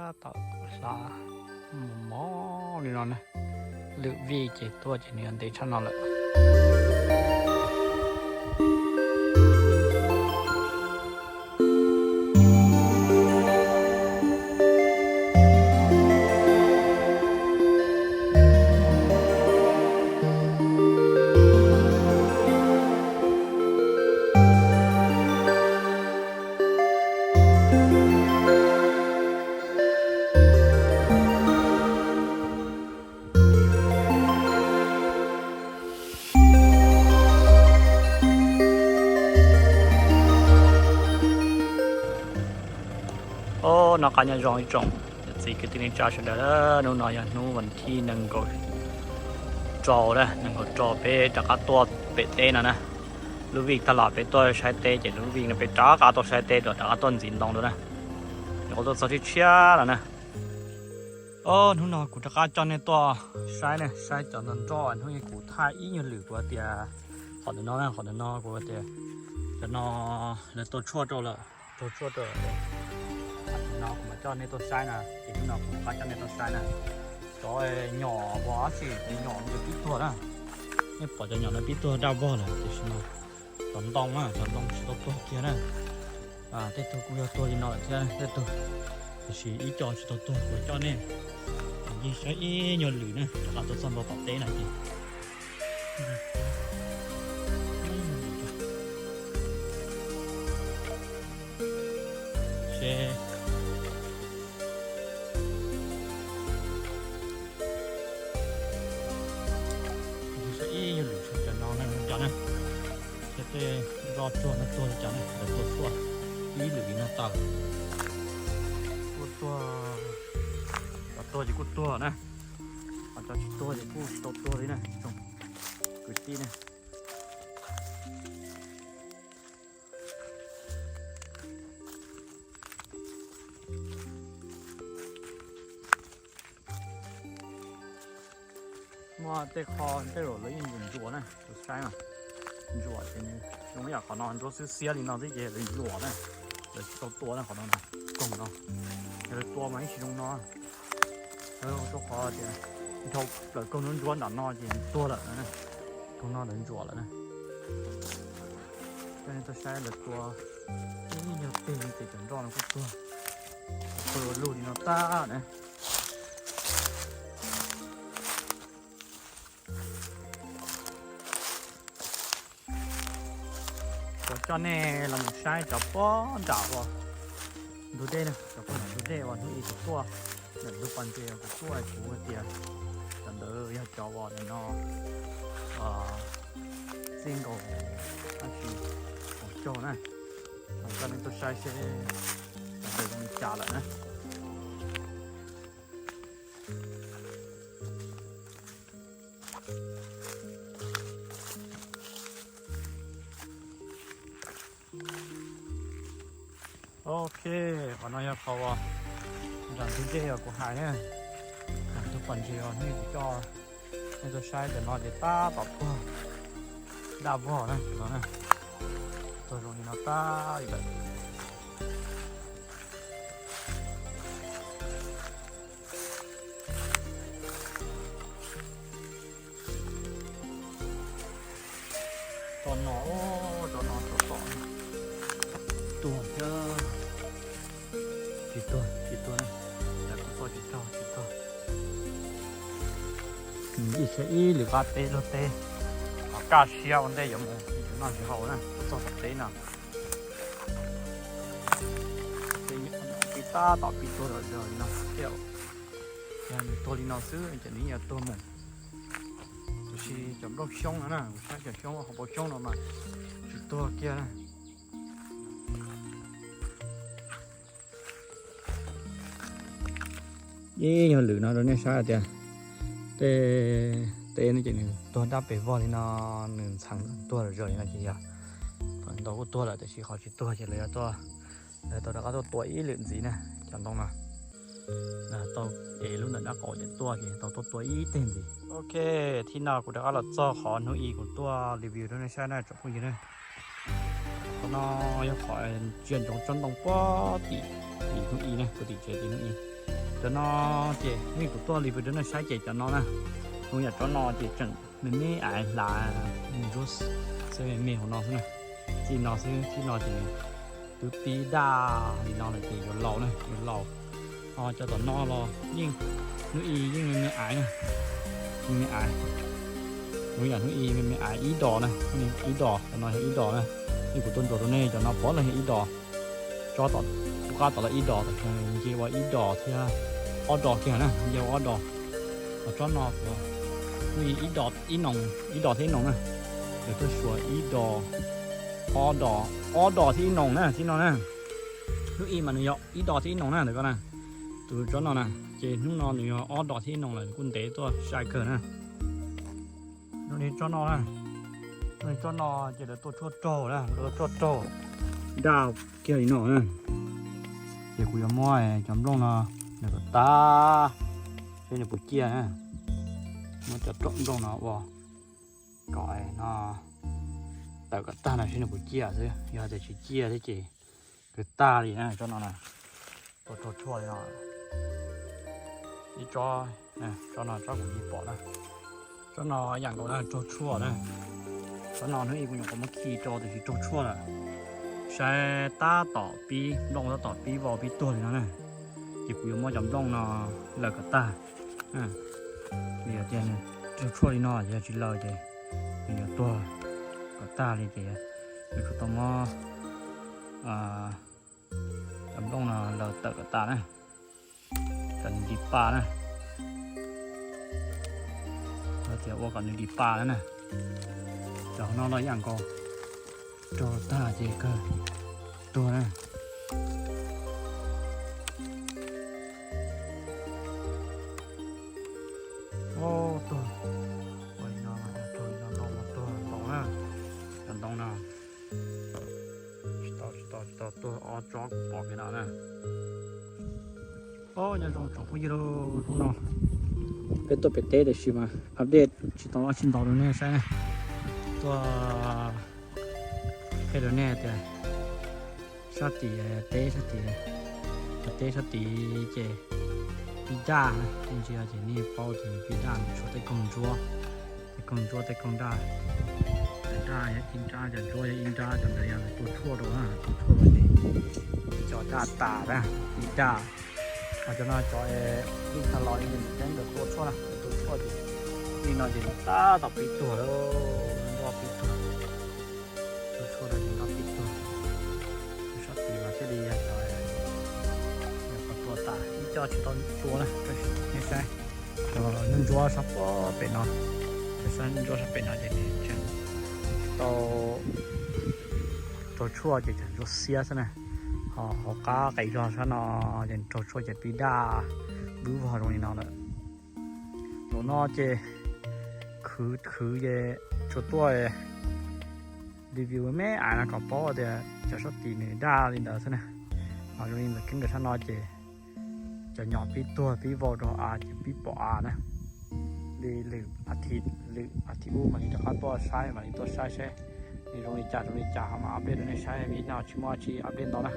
Tab tom hlav mos mos li no na. Lwm vij ces tuaj ces nws yuav ntev tshaj no lawm. Ob, noj qab nyob zoo ib tsoom niam txiv kwv tij neej tsa sawv daws. Hnub no yog hnub vas thib nees nkaum rau na, nees nkaum rau peb rov qab tuaj pem teb no na. Lub vij tag los peb tuaj saib teb ces lub vij no peb rov qab tuaj saib teb dua, rov qab tuaj ntxiv ntoo dua na. Nyuam qhuav tuaj txog tshiab tshiab los na. Ob, hnub no kuv rov qab coj nej tuaj saib na, saib cov nroj nroj. Hnub no kuv thaij ib nyuag lwm kuv tias qhov ntawm no na, qhov ntawm no kuv tias cov no lawv tua tshuaj rau lawm, tua tshuaj rau lawm. No kuv mam coj nej tuaj saib na, ces hnub no kuv rov qab coj nej tuaj saib na. Cov nyom uas dab tsi, cov nyom no pib tuag na. Nej pom cov nyom no pib tuag daj vog lawm tiam sis mas cov ntoo na, cov ntoo tsis tau tuag kiag na. Tej tug kuj yog tuag li no lawm thiab tej tug, tiam sis ib co tsis tau tuag. Kuv coj nej ncig saib ib nyuag lwm na, rov qab tuaj txog ntua tom teb no ces seb ib nyuag lwm cov no na, cov na, seb tej nroj tsuag no tuag li cas na, lawv tua tshuaj ib lwm li no tas. Kuj tuag, cov tuag ces kuj tuag na, ho cov tsis tuag ces kuj tsis tau tuag li na tsoom kwv tij na. Muaj tej qho tej zaum lawv yeej ntsuam ntsuam na, kuv saib mas ntsuam ces nws zoo ib yam qhov no ntsuab xiab xiab li no xwb ces lawv ntsuam na, lawv tsis tau tua na qhov no na, koog no, yog lawv tua mas ib tsis zoo no. Rau qhov tias dhau plaws koog ntsuab ntsuab nram no ces tuag lawm na, koog no lawv ntsuam lawm na. Coj nej tuaj saib lawv tua ib nyuag teg li ces cov nroj no kuj tuag, tuag lug li no tag na. Kuv coj nej los mus saib cov puag nram uas ntug dej na, cov puag nram ntug dej uas hnub ib kuv tuaj, ntawm ntug pas ntses kuv tuaj kuv hais tias cov ntawd yog cov uas nim no txij nkaus dab tsi kaum caug na. Coj nej tuaj saib seb cov ntawd zoo li cas lawm na. Ok, qhov no yog qhov uas nram ntug dej uas kuv hais na, nram ntug pas ntses uas hnub ib kuv coj nej tuaj saib ntawm no ces tab tom tuag daj vog na, no na, tuag zoo li no tag li lawm. Tso no, tso no tso tom tuag thiab. Tsis tuag, tsis tuag na, kuv txoj tsis raug, tsis tuag. Ib sab ib lwm qab teb luag teb, ho kaj siab ua ntej yuav mus tsis noj tsis haus na, tuaj txog tom teb no. Pib tab tom pib tuag zom zaws li no thiab. Yog nws tuag li no xwb ces nws yeej yuav tuag mus. Tiam sis cov nplooj xyoob no na, kuv saib cov xyoob hauv paus xyoob no mas tsis tuag kiag na. Ib nyuag lwm no rau nej saib tias tej teb no ces nws tuag dab pes vog li no, nws ntxheev tuag zom zaws li no ces yog ntau kuj tuag lawm, tiam sis qhov tsis tuag ces lawv yuav tuaj, lawv tau rov qab tuaj tua ib lwm ntxiv na. Cov ntoo no tau ev lub ntawm dab qaum ces tuaj ces tau tuaj tua ib teg ntxiv. Ok, thib no kuv rov qab los txog qhov hnub ib kuv tuaj review rau nej saib na tsoom phooj ywg na. Qhov no yog qhov ntsia ntsoov tsob ntoo puag tim, tim hnub ib na, puag tim tsev tim hnub ib. Cov no ces nej kuv tuaj li pes rau nej saib ces cov no na, zoo yam tsob no ces tseem me me aiv hlav ntsuab xwb, me me hauv no xwb na. Txij no xwb, txij no ces nws twb pib daj li no lawm ces yuav laus na, yuav laus. Ho cov tom no los yeej hnub i yeej me me aiv na, me me aiv. Zoo yam hnub i me me aiv ib dos na, ib dos, cov no yog ib dos na. Nej kuv tuaj ntsuas rau nej cov no puav leej yog ib dos. Tsob tom qab tom lawv ib dos, tam sim no nce ua ib dos thiab ob dos kiag na, nce ua ob dos. Ho tsob no kuv hnub i ib dos ib noos, ib dos thiab ib noos na. Lawv tuaj suav ib dos, ob dos, ob dos thiab ib noos na, txij no na. Hnub i mas nws yog ib dos thiab ib noos na ntawm ko na. Tus tsob no na, ces hnub no nws yog ob dos thiab ib noos lawm, nws kuj ntev tuaj sai kawg na. Zoo li tsob no na, zoo li tsob no ces lawv tuaj tshuaj raug na, lawv tuaj tshuaj raug daj kiag li no na. Ces kuv yuav muab cov nplooj no lawv kom tag seb nws puas ciaj na. Muab cov nplooj no ua kom no tawm kom tag no seb nws puas ciaj xwb, yog tias tsis ciaj thiab ces kwv tag li na. Tsob no na, tuaj raug tshuaj li no. Ib tsob, tsob no tsob kuv nce pom na. Tsob no yam nkaus na raug tshuaj na. Tsob no hnub i kuv nyuam qhuav muab khi rau tiam sis raug tshuaj lawm. Saib tab tom pib nplooj, tab tom pib vau pib tuag li no na. Ces kuv yuav muab cov nplooj no lawm kom tag. Vim yog tias nws raug tshuaj li no ces yog tsis lawm ces nws yuav tuag kom tag li ces yuav tsum tau muab cov nplooj no lawm tawm kom tas na, kom nws nqis pa na. Yog tias ua kom nws nqis pa na na. Cov no los yam nkaus, raug tag ces kawg tuag na. Tuag, ua li no mas tuag, ntoo mas tuag ntau na. Cov ntoo no tsis tau, tsis tau, tsis tau tuag ob tsob kuv pom kiag no na. Nyob zoo tsoom phooj ywg, hnub no peb tuaj pem teb tiam sis mas update tsis tau, tsis ntau rau nej saib na. Tuaj qhia rau nej tias sab tid teb, sab tid, teb sab tid ces pib daj na, nej ntsia ces nej paub tias pib daj, nws tshuav tej koog ntsuab, tej koog ntsuab, tej koog daj. Cov daj yog ib nrab, cov ntsuab yog ib nrab, cov ntawd yog tua tshuaj rau na, tua tshuaj rau ces cov daj tas na, pib daj. Ho cov no cov ib tag los li nws teeb ntawd tua tshuaj na, tua tshuaj ces li no ces nws tab tom pib tuag lawm, nroj pib tuag. Tua tshuaj no ces nroj pib tuag. Sab tid mas thiaj li yog cov nyuam qhuav tua tas, ib co tsis tau tua na, nej saib. Cov ntsuab sab pem no, cov ntsuab sab pem no ces nws tseem tsis tau raug tshuaj ces tseem ntsuab xiab xwb na. Ho hauv qab qis zog sab no ces raug tshuaj ces pib daj vwb vog zoo li no lawm. Zaum no ces khwv khwv ces tsuas tuaj review me me aiv no kom paub tias cov sab tid nws daj li ntawd xwb na. Ho zoo li ntawm keeb ntawm sab no ces cov nyom pib tuag pib vau rau av ces pib pom av na. Li lwm a thiv, lwm a thiv ub mam li rov qab tuaj saib, mam li tuaj saib seb nws zoo li cas zoo li cas ho mam update rau nej saib, vim no tsis muaj tsis update ntau na.